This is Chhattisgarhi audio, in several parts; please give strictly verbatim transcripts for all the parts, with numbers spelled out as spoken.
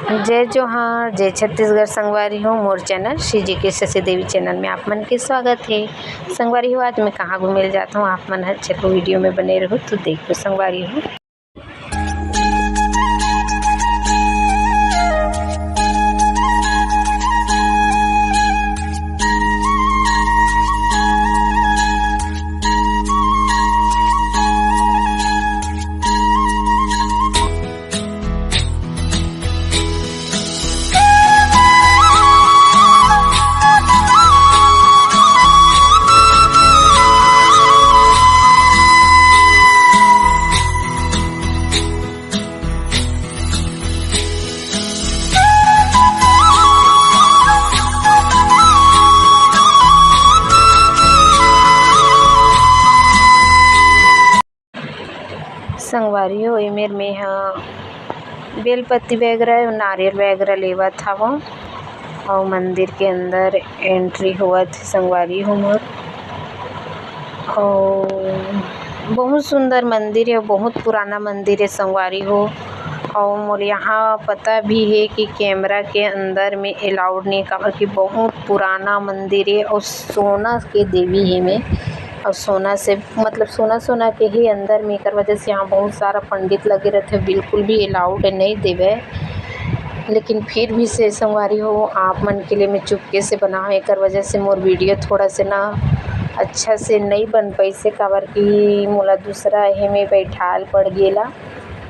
जय जोहार, जय छत्तीसगढ़ संगवारी हो। मोर चैनल श्री जी के शशि देवी चैनल में आप मन के स्वागत है। संगवारी हो, आज मैं कहाँ घूमे ल जात हूँ, आप मन ह चलो वीडियो में बने रहो तो देखो संगवारी हो। संगवारी हो, एमेर में ह बेलपत्ती वगैरह, नारियल वगैरह लेवत हवं अउ मंदिर के अंदर एंट्री होवत हे संगवारी हो मोर। अउ बहुत सुंदर मंदिर हे, बहुत पुराना मंदिर हे संगवारी हो। अउ मोर यहाँ पता भी हे कि कैमरा के अंदर में अलाउड नहीं, काबर कि बहुत पुराना मंदिर हे अउ सोना के देवी हे में, अउ सोना से मतलब सोना सोना के ही अंदर में, एकर वजह से यहाँ बहुत सारा पंडित लगे रहते, बिल्कुल भी अलाउड नहीं देवे। लेकिन फिर भी से संगवारी हो, आप मन के लिए मैं चुपके से बनाऊँ, एकर वजह से मोर वीडियो थोड़ा से ना अच्छा से नहीं बन पैसे, काबर कि मोला दूसरा एहे में बैठाल पड़ गेला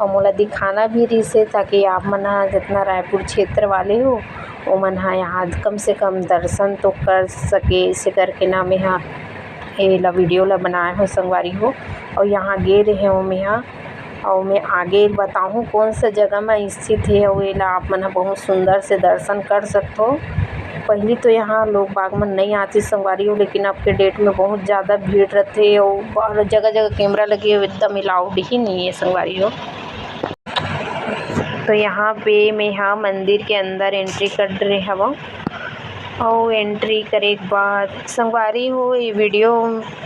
और मोला दिखाना भी रिसे, ताकि आप मन ह जितना रायपुर क्षेत्र वाले हो, ओमन ह यहाँ कम से कम दर्शन तो कर सके। इसे करके ना मैं ह एला वीडियो ला बनाए हो संगवारी हो। और यहाँ गे रहे हो मैं ह, और मैं आगे बताहूँ कौन सा जगह में स्थित है, और एला आप मन ह बहुत सुंदर से दर्शन कर सकते हो। पहली तो यहाँ लोग बाग मन नहीं आती संगवारी हो, लेकिन अब के डेट में बहुत ज़्यादा भीड़ रहते और जगह जगह कैमरा लगे हुए, एकदम अलाउड ही नहीं है संगवारी हो। तो यहाँ पे मैं ह मंदिर के अंदर एंट्री कर रहे हवं। और एंट्री करे के बाद संगवारी हो, ये वीडियो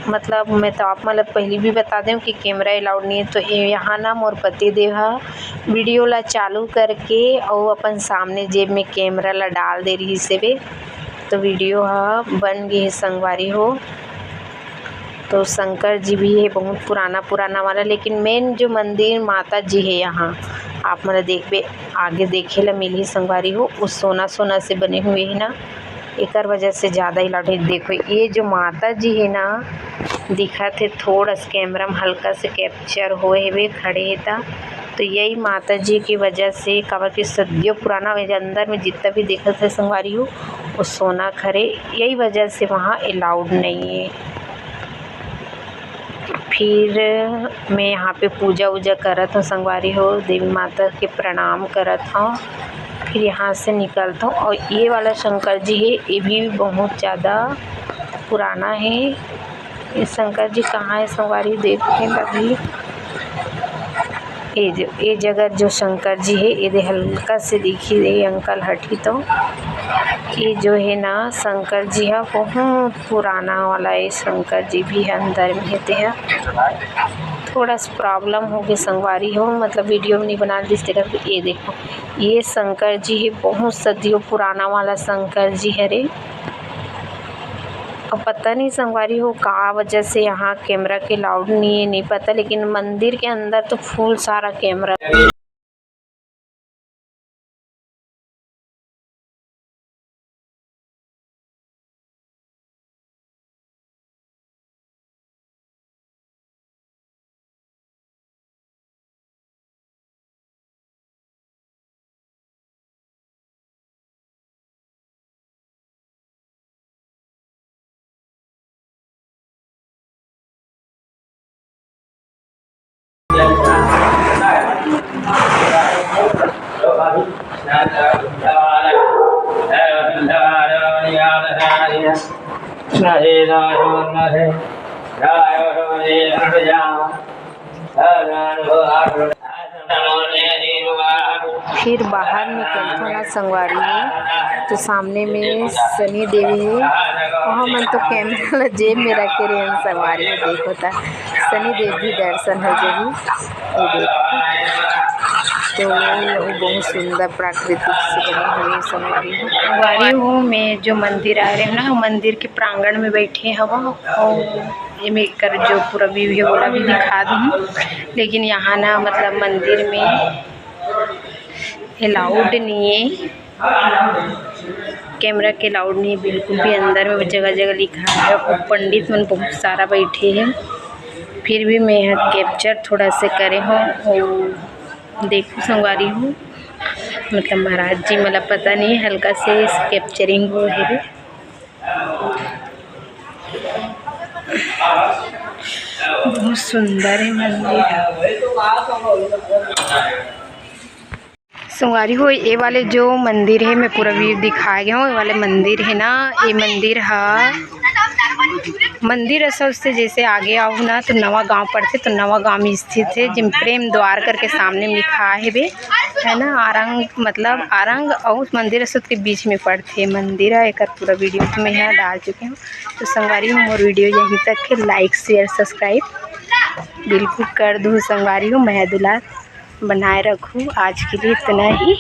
मतलब मैं तो आप मतलब पहले भी बता दें कि कैमरा अलाउड नहीं है। तो ये यहाँ ना मोर पति देव ह वीडियो ला चालू करके और अपन सामने जेब में कैमरा ला डाल दे रही से वे, तो वीडियो ह बन गई है संगवारी हो। तो शंकर जी भी है बहुत पुराना पुराना वाला, लेकिन मेन जो मंदिर माता जी है यहाँ आप मन देखबे आगे देखे ला मिलही संगवारी हो, वो सोना सोना से बने हुए है ना, एकर वजह से ज़्यादा ही लाउड है। देखो ये जो माता जी है ना दिखत है, थोड़ा सा कैमरा में हल्का से कैप्चर होए हवे खड़े है ता, तो यही माता जी की वजह से, काबर कि सदियों पुराना अंदर में जितना भी देखत है संगवारी हो वो सोना खरे, यही वजह से वहाँ अलाउड नहीं है। फिर मैं यहाँ पे पूजा वूजा करत हूँ संगवारी हो, देवी माता के प्रणाम करत हूँ, फिर यहाँ से निकलत हूँ। और ये वाला शंकर जी है, ये भी बहुत ज़्यादा पुराना है। ये शंकर जी कहाँ है संगवारी, देखे अभी। ये जो, ये जगह जो शंकर जी है, ये दे हल्का से दिखी दे अंकल हटी तो। ये जो है ना शंकर जी है, बहुत पुराना वाला ये शंकर जी भी है अंदर में है, ते है थोड़ा सा प्रॉब्लम हो गई संगवारी हो, मतलब वीडियो नहीं बना ली इसके करके। ये देखो, ये शंकर जी है, बहुत सदियों पुराना वाला शंकर जी है रे। अब पता नहीं संगवारी हो का वजह से यहाँ कैमरा के अलाउड नहीं है, नहीं पता, लेकिन मंदिर के अंदर तो फुल सारा कैमरा। फिर बाहर निकलथो ना संगवारी हो, तो सामने में सनी देवी है। वहाँ मन तो कैमरा ला जेब में रखे रहे संगवारी हो, देखो ता सनी देव भी दर्शन हो जाही। ये देखो। तो वो बहुत सुंदर प्राकृतिक से बने हुए संगवारी हो। संगवारी हो, मैं जो मंदिर आए रहे ना, मंदिर के प्रांगण में बैठे हवा और ये मैं कर जो पूरा व्यू है, वोला भी दिखा दूँ। लेकिन यहाँ ना, मतलब, मंदिर में अलाउड नहीं है, कैमरा के अलाउड नहीं है बिल्कुल भी। अंदर में जगह जगह लिखा है और पंडित मन बहुत सारा बैठे हैं, फिर भी मैं यहाँ कैप्चर थोड़ा से करे हूँ। और देखो संगवारी हो, मतलब, महाराज जी, मतलब, पता नहीं, हल्का से कैप्चरिंग वो है। बहुत सुंदर है मंदिर। संगवारी हो, ये वाले जो मंदिर है, मैं पूरा व्यू दिखाए गया हूँ। ये वाले मंदिर है ना, ये मंदिर हा, मंदिर असल से जैसे आगे आओ ना, तो नवा गांव पड़थे, तो नवा गांव में स्थित है, जिम प्रेम द्वार करके सामने में लिखा है बे, है ना। आरंग, मतलब, आरंग और मंदिर असल के बीच में पड़थे मंदिर है। एकर पूरा वीडियो तो मैं यहाँ डाल चुके हूँ। तो संगवारी हो, मोर वीडियो यहीं तक है। लाइक, शेयर, सब्सक्राइब बिल्कुल कर दू संगवारी हो। मया दुलार बनाए रखू। आज के लिए इतना ही।